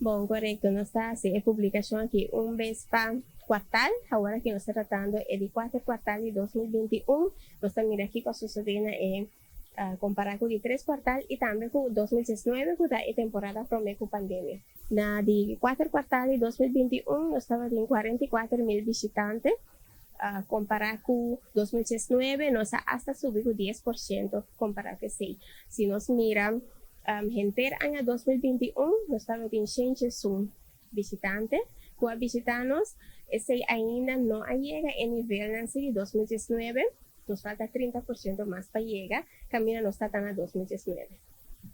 Bon, korekto. Nos ta hasi e publikashon aki un bes pa kuartal. Awor aki nos ta tratando e di kuater kuartal di 2021. Nos ta mira kiko a sosodé na e kompará ku di tres kuartal i tambe ku 2019, ku ta e temporada promé ku pandemia. Na di kuater kuartal di 2021 nos tabatin 44.000 bishitante. Kompará ku 2019 nos a asta subi ku 10% kompará ku esei. Si nos mira henter aña 2021, nos tabatin 101 bishitante ku a bishitá nos. Esei ainda no a yega e nivelnan di 2019. Nos falta 30% mas pa yega kaminda nos ta na 2019.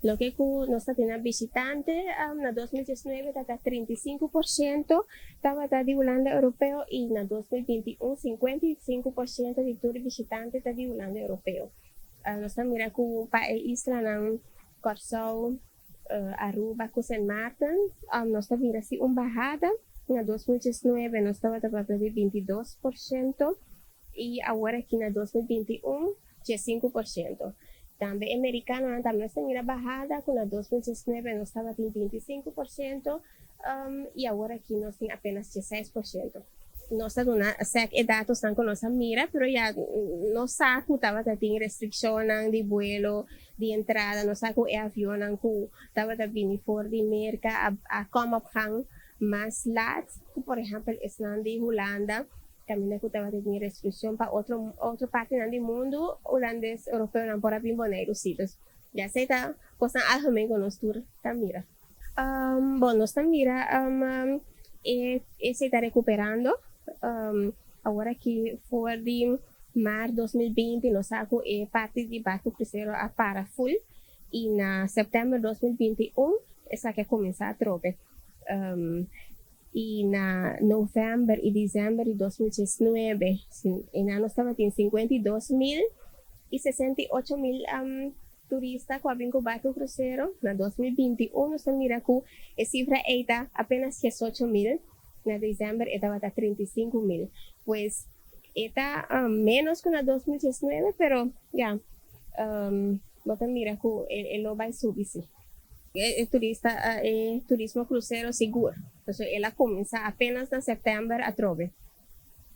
Loke ku nos tabatin bishitante na 2019 tabata 35% tabata di Hulanda Europeo i na 2021 55% di tur bishitante ta di Hulanda Europeo. Nos ta mira ku pa e islanan Kòrsou, Aruba ku Sint Maarten, nos ta mira si un bahada. Na 2019 nos tabata papia di 22% i awor aki na 2021 5%. Tambe amerikanonan tambe nos ta mira bahada, ku na 2019 nos tabatin 25% i awor aki nos tin apenas 6%. Nos ta duna SEC e datonan ku nos a mira, pero ya nos sa ku tabatin restrikshonnan di vuelo, di entrada, nos sa ku e avionnan ku tabata bini for di Merka a kom op gang mas laat, ku por ehèmpel esnan di Hulanda, kaminda ku tabatin restrikshon pa otro partinan di mundu, hulandes europeonan por a bin Boneiru sí. Dus ya esei ta kosnan algemeen ku nos tur ta mira. Bon, nos ta mira esei ta rekuperando. Awor aki for di mart 2020 nos sa ku e parti di barku krusero a para full i na sèptèmber 2021 esaki a kuminsá atrobe. I na novèmber i desèmber di 2019 einan nos tabatin 52.000 i 68.000 turista ku a bin ku barku krusero. Na 2021 nos ta mira ku e sifra ei ta apenas 18.000. Na desèmber e tabata 35.000. Pues e ta ménos ku na 2019, pero ya, bo ta mira ku e lo bai subi sí. E turista, e turismo krusero sigur. Pasobra el a kuminsá apenas na sèptèmber atrobe.